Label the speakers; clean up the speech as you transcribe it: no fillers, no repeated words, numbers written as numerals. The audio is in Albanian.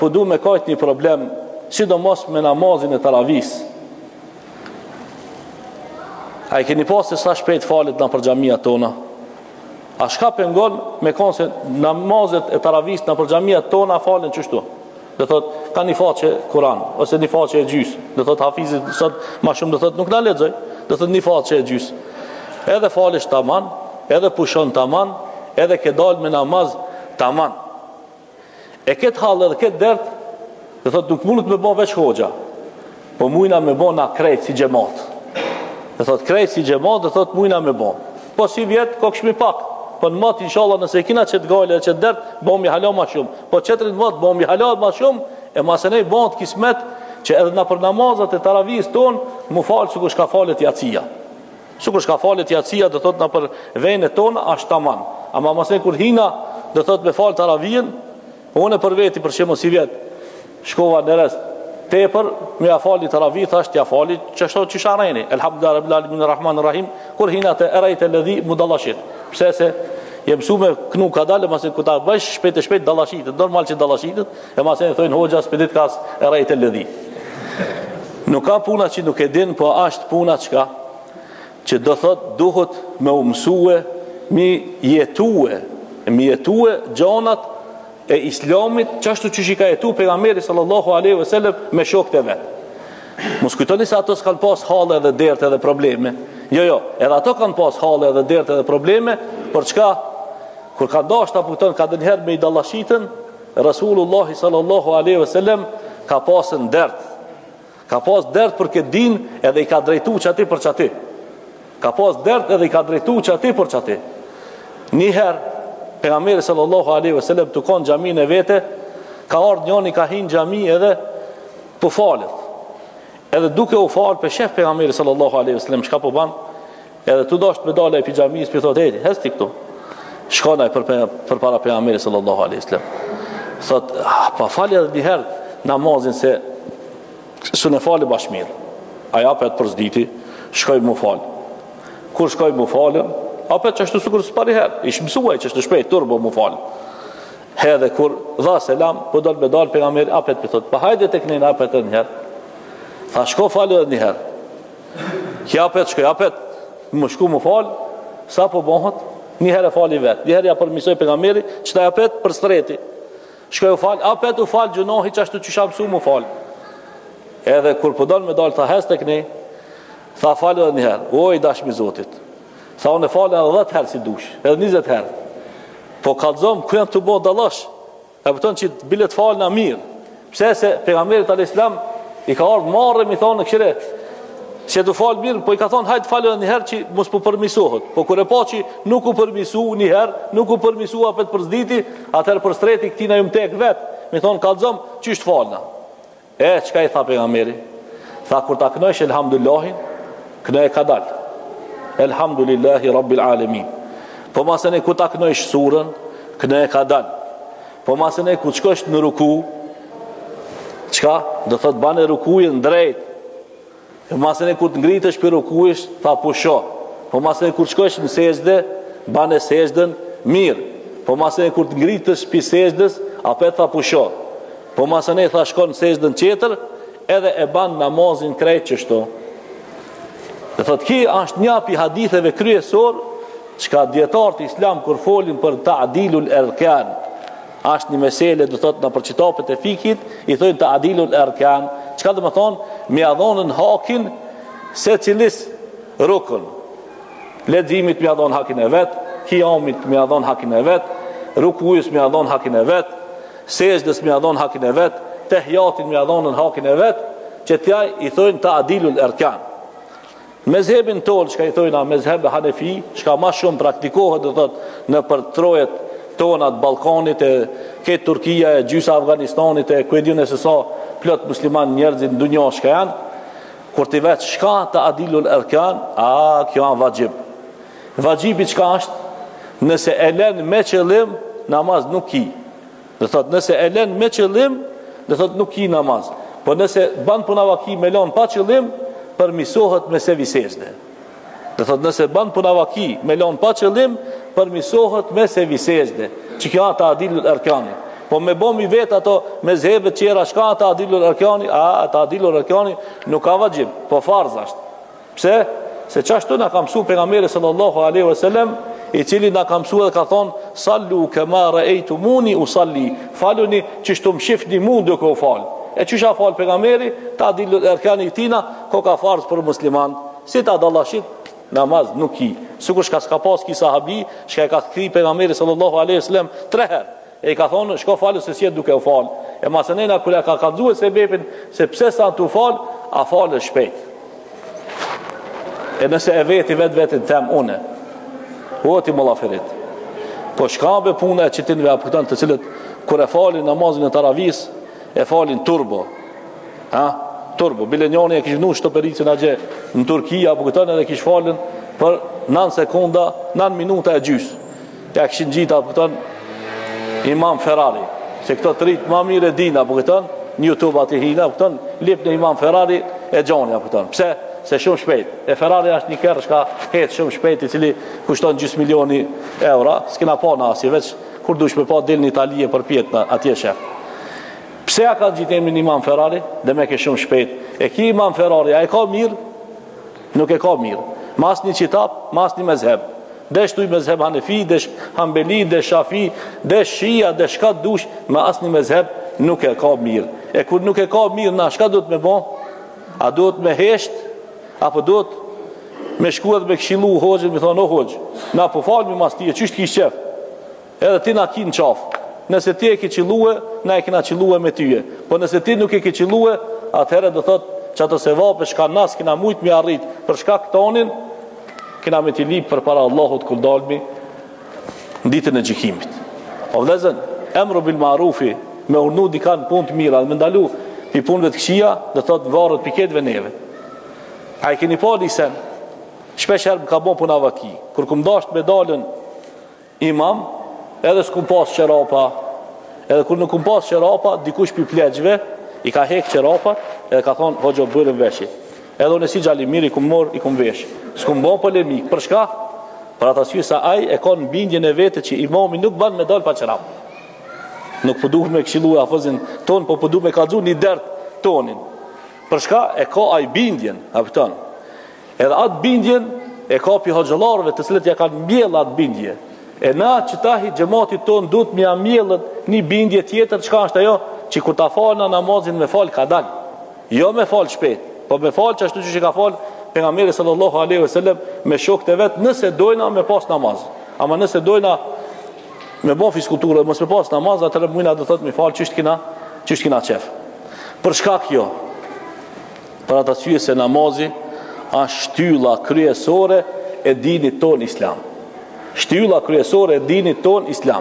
Speaker 1: Po du me kajt një problem, sidomos me namazin e taravisë. A e keni pa se sa shpejt falet nëpër xhamia tona? A çka pengon me konë se namazet e taravisë nëpër xhamia tona falen qështu? Do thot, ka një faqe Kuran, ose një faqe e gjysë. Do thot, hafizi sot ma shumë do thot, nuk na lexoj. Do thot, një faqe e gjysë. Edhe falesh taman, edhe pushon taman, edhe ke dalë me namaz taman. E këtë hall edhe këtë dert, do thotë nuk mundet me bo veç hoxha, po mujna me bo na krejt si xhemat. Do thotë krejt si xhemat, do thotë mujna me bo. Po sivjet, kokshmi pak, po në mot inshallah nëse kina qet gajle dhe qet dert, bohmi hala ma shumë. Po qetrin mot, bohmi hala ma shumë, e masanej bohet kismet që edhe nëpër namazat e taravisë tonë, mu falë sikur shka falet jacia. Sikur shka falet jacia, do thot nëpër venet tona, ashtë taman. Ama masanej kur hina, do thot me falë taravien, unë për veti për shembull sivjet, shkova në rest tepër, me ja fali taravi, thash t'ja fali, qashtu qysh arreni, elhamdulillah, rabbil alamin, rahman, rahim, kur hina te erejte ledhi, mu dallashit. Pse se, je mësu me knu kadalë, masi kur ta bëjsh shpejt e shpejt dallashitet, normal që dallashitet, e masanej thojnë hoxha, s'pe ditka as erejte ledhi. Nuk ka puna që nuk e din, po ashtë puna çka që do thot duhet me u mësue mi jetue, mi jetue gjanat e islamit qashtu qysh i ka jetu pejgamberi sallallahu alaihi wasallam me shokët e vet. Mos kujtoni se ato s'kan pas halle dhe derte dhe probleme. Jo, jo, edhe ato kanë pas halle dhe derte dhe probleme, por çka kur ka dashtë ta kupton ka ndonjëherë me i dallashitën, Rasulullah sallallahu alaihi wasallam ka pasën dert. Ka pas dert për këtë din edhe i ka drejtu qaty për qaty. Ka pas dert edhe i ka drejtu qaty për qaty. Një herë pejgamberi sallallahu alaihi wasallam tu kon n'xhaminë e vete, ka ardhur njoni ka hi n'xhami edhe po falet. Edhe duke u fal pe shef pejgamberi sallallahu alaihi wasallam çka po ban? Edhe tu dasht me dalë ai pi xhamisë, pi thotë, "Ej, hec ti këtu." Shkon ai për përpara pejgamberit sallallahu alaihi wasallam. Thot, ah, pa fali edhe një herë namazin se s'un e fali bash mirë. Ai apet për s'dyti, shkoi mu fal. Kur shkoi mu falë, apet qashtu sikur s'pari herë, ish mësu ai qashtu shpejt turbo mu fal. Edhe kur dha selam, po dal me dal pejgamberi apet pi thot, pa hajde tek ne apet edhe një herë. Tha shko falu edhe një herë. Ky apet shkoi apet, më shku më fal, sa po bëhet? Një herë e fali vet, një herë ja përmisoi pejgamberi, qëta apet për s'treti. Shkoi u fal, apet u fal gjynahi qashtu qysh a mësu mu fal. Edhe kur po don me dal tha hec tek ne, tha falu edhe një herë. O i dashmi Zotit. Tha unë fal edhe 10 herë si dush, edhe 20 herë. Po kallzom ku jam tu bo dallash. E kupton që bile të falna mirë. Pse se pejgamberit alayhis salam i ka ardhur marre mi thonë këshire se tu fal mirë, po i ka thonë hajt falu edhe një herë që mos po përmisohet. Po kur e pa që nuk u përmisu një herë, nuk u përmisu apet për s'dyti, atëherë për s'treti këtina ju tek vet. Mi thonë kallzom qysh të falna. E, çka i tha pejgamberi? Tha, kur ta knojsh elhamdulillahin, knoje kadal. Elhamdulillahi Rabbil Alemin. Po masanej kur ta knojsh surën, knoje kadal. Po masanej kur shkosh në ruku, çka? Do thot bane rukujën drejt. E masanej kur të ngritesh prej rukujës, tha pusho. Po masanej kur të shkosh në sexhde, bane sexhden mirë. Po masanej kur të ngritesh prej sexhdes, apet tha pusho. Po masanej tha shko në sexhden tjetër, edhe e ban namazin krejt qështu. Dhe thot ki është një pi haditheve kryesor, çka dijetarët islam kur folin për ta'dilul erkan, Ashtë një mesele, do thotë nëpër qitapet e fikhit, i thojnë ta'dilul erkan, çka do me thonë, me ia dhonën hakin secilis rukun. Leximit me ia dhonë hakin e vet, kijamit me ia dhonë hakin e vet, rukujës me ia dhonë hakin e vet, sexhdes me ia dhonë hakin e vet, tehijatit me ia dhonën hakin e vet, qëtij i thojnë ta'dilul erkan. Mezhebin tonë, çka i thojna mezheb Hanefi, çka ma shumë praktikohet, do thot, nëpër trojet tona të Ballkanit e këtë Turkia e gjysa Afganistanit e ku e di unë se sa plot musliman njerëzit në dunja çka janë, kur t'i vet çka ta'dilul erkan, a kjo a vaxhib. Vaxhibi çka është? Nëse e len me qëllim, namaz nuk ki. Do thot nëse e lën me qëllim, do thot nuk ki namaz. Po nëse ban puna vaki me lon pa qëllim, përmisohet me sehvi sexhde. Do thot nëse ban puna vaki me lon pa qëllim, përmisohet me sehvi sexhde. Që kjo a ta'dilul erkani. Po me bo mi vet ato mezhebet tjera, çka ta'dilul erkani, a ta'dilul erkani nuk ka vaxhib, po farz është. Pse? Se qashtu na ka mësu pejgamberi sallallahu alaihi wasallam, i cili na ka mësu edhe ka thonë sallu kema ra'aytumuni usalli, faluni qështu më shifni mu duke u fal. E qysh a fal pejgamberi, ta'dilul erkani i tina, koka farz për musliman. Si ta dallashit namaz nuk ki. Sikur shka s'ka pas ki sahabi, shka e ka kthy pejgamberi sallallahu alaihi wasallam tre herë. E i ka thonë, shko falu se s'je duke u falë. E masanena kur ja ka kallzue sebepin, se pse s'a tu falë, a falë shpejt. E nëse e veti vetë vetin tem une, o ti mulla Ferit. Po shka be puna e qitinve a kupton të cilët, kur e falin namazin e taravis, e falin turbo. Ha? Turbo. Bile njoni e kish vnu shtopericën atje në Turki, a kupton edhe kish falën për 9 sekonda, 9 minuta e gjysë. Ja kishin ngjit, a kupton, Imam Ferrari. Se këto të rit ma mirë e dinë, a kupton, në YouTube aty hina, a kupton, lypne Imam Ferrari e gjoni, a kupton. Pse? Se shumë shpejt. E Ferrari është një kerr çka hec shumë shpejt, i cili kushton gjysmë milioni euro. S'kena pa na asnjë, veç kur dush me pa del në Itali e përpjetë atje shef. Pse ja ka ngjit emrin Imam Ferrari? Demek e shumë shpejt. E ki Imam Ferrari, a e ka mirë? Nuk e ka mirë. Me asnjë qitap, me asnjë mezheb. Desh thuj mezheb Hanefi, desh Hanbeli, desh Shafi, desh Shia, desh çka dush, me asnjë mezheb nuk e ka mirë. E kur nuk e ka mirë, na çka duhet me bo? A duhet me hesht? Apo duhet me shku edhe me këshillu hoxhën, me thonë, o hoxhë, na po falmi mas teje, qysh të kish qef? Edhe ti na ki në qafë. Nëse ti e ki qillue, na e kina qillue me tyje. Po nëse ti nuk e ki qillue, atëherë do thotë që ato sevape çka na s'kina mujt mi arrit për shkak tonin, kena me t'i lyp përpara Allahut kur dalmi në ditën e gjykimit. O vëllezër, emru bil marufi me urdhnu dikan punë të mira dhe me ndalu pi punëve të këqija, do thotë varet pi krejtve neve. A e keni pa një sen? Shpesh herë më ka bon puna vaki. Kur kum dasht me dalën Imam, edhe s'kum pas çorapa, edhe kur nuk kum pas çorapa, dikush pi pleqve i ka hek çorapat edhe ka thonë hoxhë bujrum veshi. Edhe unë si djalë i mirë i kum marr, i kum vesh. S'kum bo polemik, për çka? Për atë arsye se ai e ka në bindjen e vetë që imami nuk ban me dal pa çorap. Nuk po duhet me këshillu hafëzin ton, po po du me kallzu një dert tonin. Për çka e ka ai bindjen, a kupton? Edhe atë bindjen e ka pi hoxhallarëve të cilët ja kanë mbjellë atë bindje. E na qitahi xhematit ton duhet me ja mbjellë një bindje tjetër, çka është ajo që kur ta falna namazin me fal kadal. Jo me fal shpejt, po me fal qashtu qysh e ka fal pejgamberi sallallahu alaihi wasallam me shokët e vet, nëse dojna me pas namaz. Ama nëse dojna me bo fiskulturë mos me pas namaz, atëherë mujna do thotë me fal qysh kina, qysh kina qef. Për çka kjo? Për atë arsye se namazi është shtylla kryesore e dinit ton islam. Shtylla kryesore e dinit ton islam.